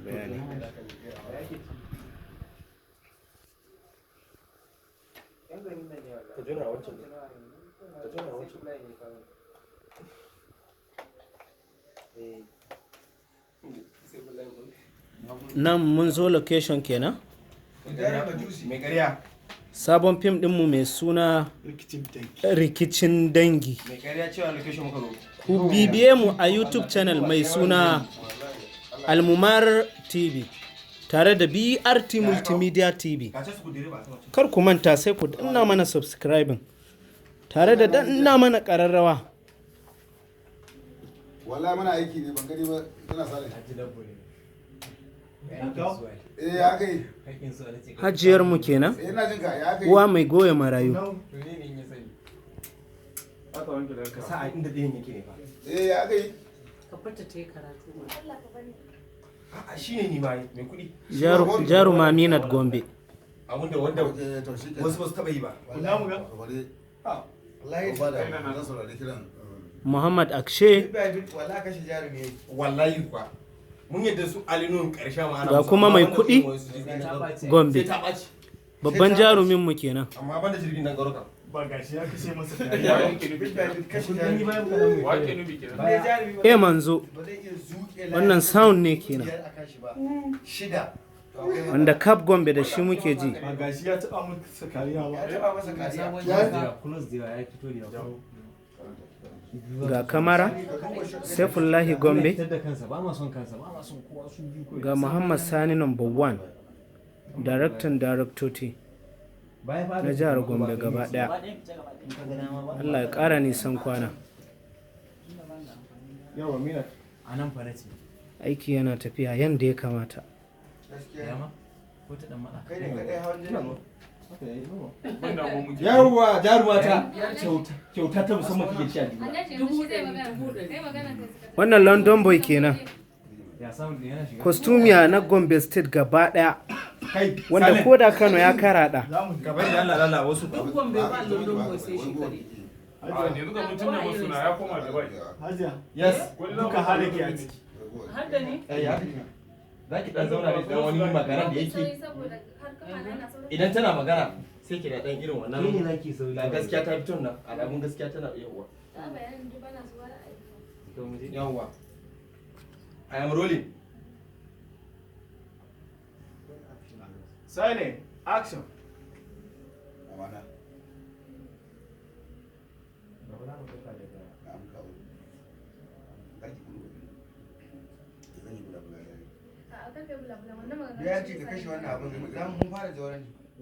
Bayani. Ka jona wancan ne. Ka jona wancan. Nan mun zo location kenan. Mai ƙarya. Sabon fim ɗinmu mai suna Rikicin Dangi. Mai ƙarya cewa location muka zo. Ku bibiye mu a YouTube channel mai suna Almumar TV tare da BRT Multimedia TV. Ka ce su ku dire ba a sama. Kar ku manta, sai ku danna mana subscribing tare da danna mana ƙararrawa. Wallahi muna aiki ne, ban gani ba, ina sale. Eh, ya kai. Hajiyar mu kenan, Eh, ina jin ka, ya kai. uwa mai goya marayu. Ka sa a inda ɗayan yake ne fa. Eh, ya kai. Ka fita ta yi karatu ma. A'a, shine ni ma mai kuɗi. Jaruma Minat Gombe. Abinda wanda Eh, to shi wasu ba su taɓa yi ba. Bari. Wallahi ba da zan saurari kiran. Muhammad Akshe. Wallahi kashe jarumi yayi. Wallahi kuwa. Mun yadda su alinun ƙarshen ma ana Ga musu, kuma amma mai banda kuɗi, su wasu jirgin nan garo. Gombe. Sai ta ɓaci. Babban jarumin mu kenan. Amma banda jirgin nan garo kam. Ba gashi ya kashe masa kariya. Eh, manzo. Wannan sound ne kenan. Shida. Wanda Cap Gombe da shi muke ji. Ba gashi ya taba masa kariya ba. Ga kamara Saifullahi Gombe, ga Muhammad Sani number one, daraktan daraktoci na jihar Gombe gaba daya. Allah ya ƙara nisan kwana. Yawa Mina. A nan fa nace. Aiki yana tafiya yadda ya kamata. Dama ko ta dan matsa. Kai ne kadai hawan jini. Yawwa jaruma ta. Kyauta kyauta ta musamman kake ci a duniya. 100,000, 100,000. Wannan London boy kenan. Ya samu din yana shiga. Costumier na Gombe State gaba daya, Kai wanda ko da Kano ya karaɗa. ka bari da Allah Allah wasu. Duk Gombe ba London boy sai shi kaɗai. Yanzu ga mutum da masuna ya koma Dubai. Hajiya, Yes. duka hada ke a ciki. Har da ni? Eh, ya fi. Za ki dan zauna ne dan wani magana da yake. Idan tana magana sai ki da dan irin wannan. Ke ne zaki sauri. Ga gaskiya ta fito nan, alamun gaskiya tana yawwa. To mu je. Yawwa. I am rolling. Silent, action. Amana. Na'am, kawo. Zaki gudu. Zan yi bula bula. Ya ce ka kashe wannan abin, za mu fara jawaran.